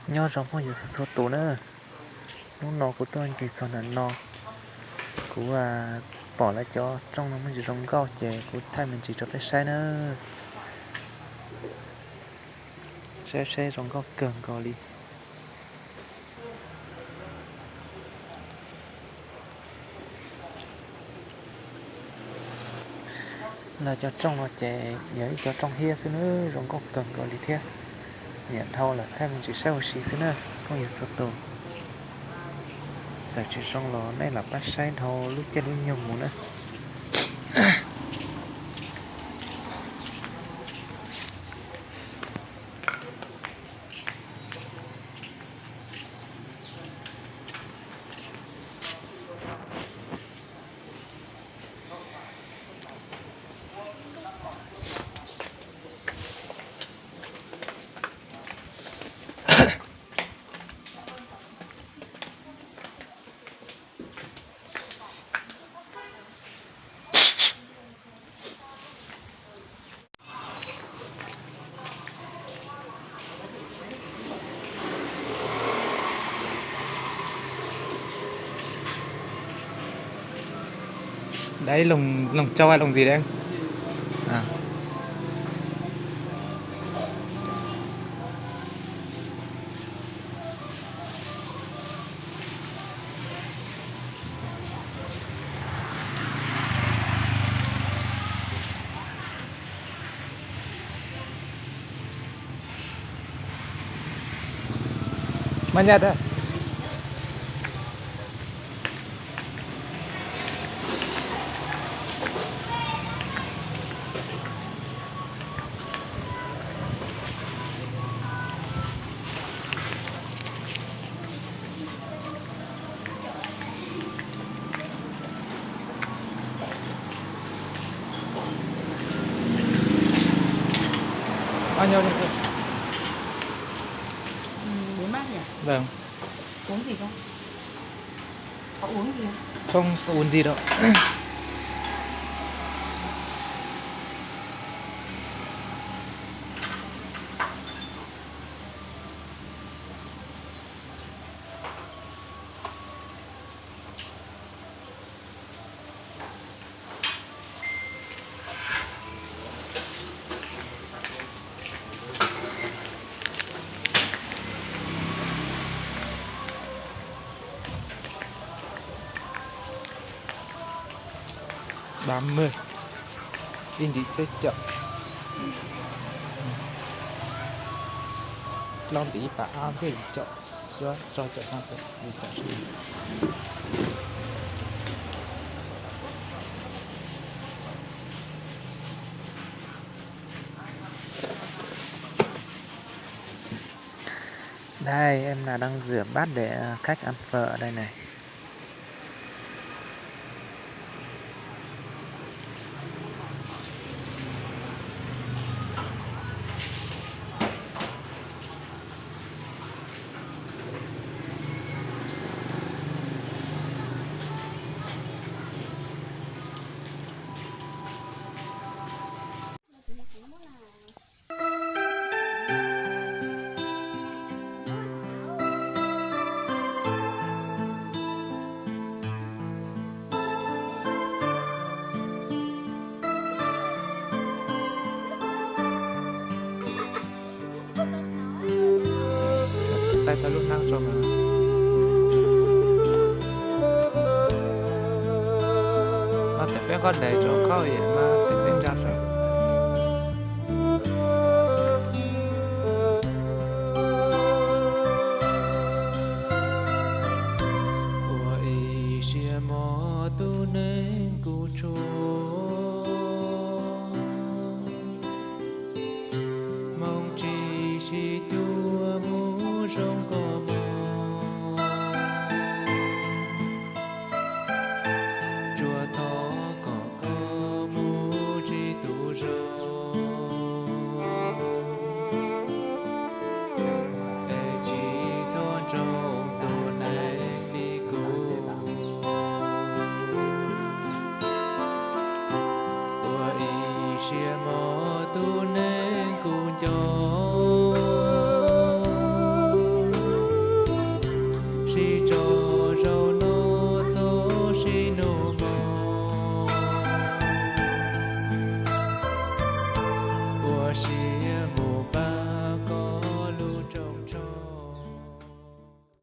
Nyob zoo phooj ywg txhua txhua tus na, hnub no kuv tuaj ncig txog ntawm no, kuv pom lawv cov rooj no muaj ntsis zoo nkauj ces kuv thaij me ntsis rau peb saib na. Saib seb zoo nkauj kawg nkaus li. Lawv cov rooj no ces yog ib cov rooj hiab xwb na, zoo nkauj kawg nkaus li thiab. Nyiam dhau lawm thaij me ntsis saib ua si xwb na phooj ywg txhua tus. Txawm tsis zoo los nej lam pab saib dhau lub caij lub nyoog mus na. Đấy, lồng, lồng trâu hay lồng gì đấy anh? À. Mát nhất á. Bao nhiêu đây cô? Ừ, bốn bát nhỉ? Vâng. Uống gì không? Có uống gì không? Không có uống gì đâu. Ba mươi. Ib ntim tsib caum. Plaub ntim ib pab ob thiab yim caum, xyov rau caum xya caum yim caum. Đây, em là đang rửa bát để, ờ, khách ăn phở ở đây này. Taij tau lub hnab tso mas. Mas tes peb qhob dais tso, qhob yam mas tes peb ntsa tso. Ua ib siab mog tus neeg kuv tshuav, hmoov tsis sib cuag mus zoo koj mog. Tsuas thov kom koj mus tsis tu zoo, es tsis txhob nrog tus neeg li kuv. Ua ib siab mog tus neeg kuv nco, sib tso zaum no txog sib nug mog. Ua siab mus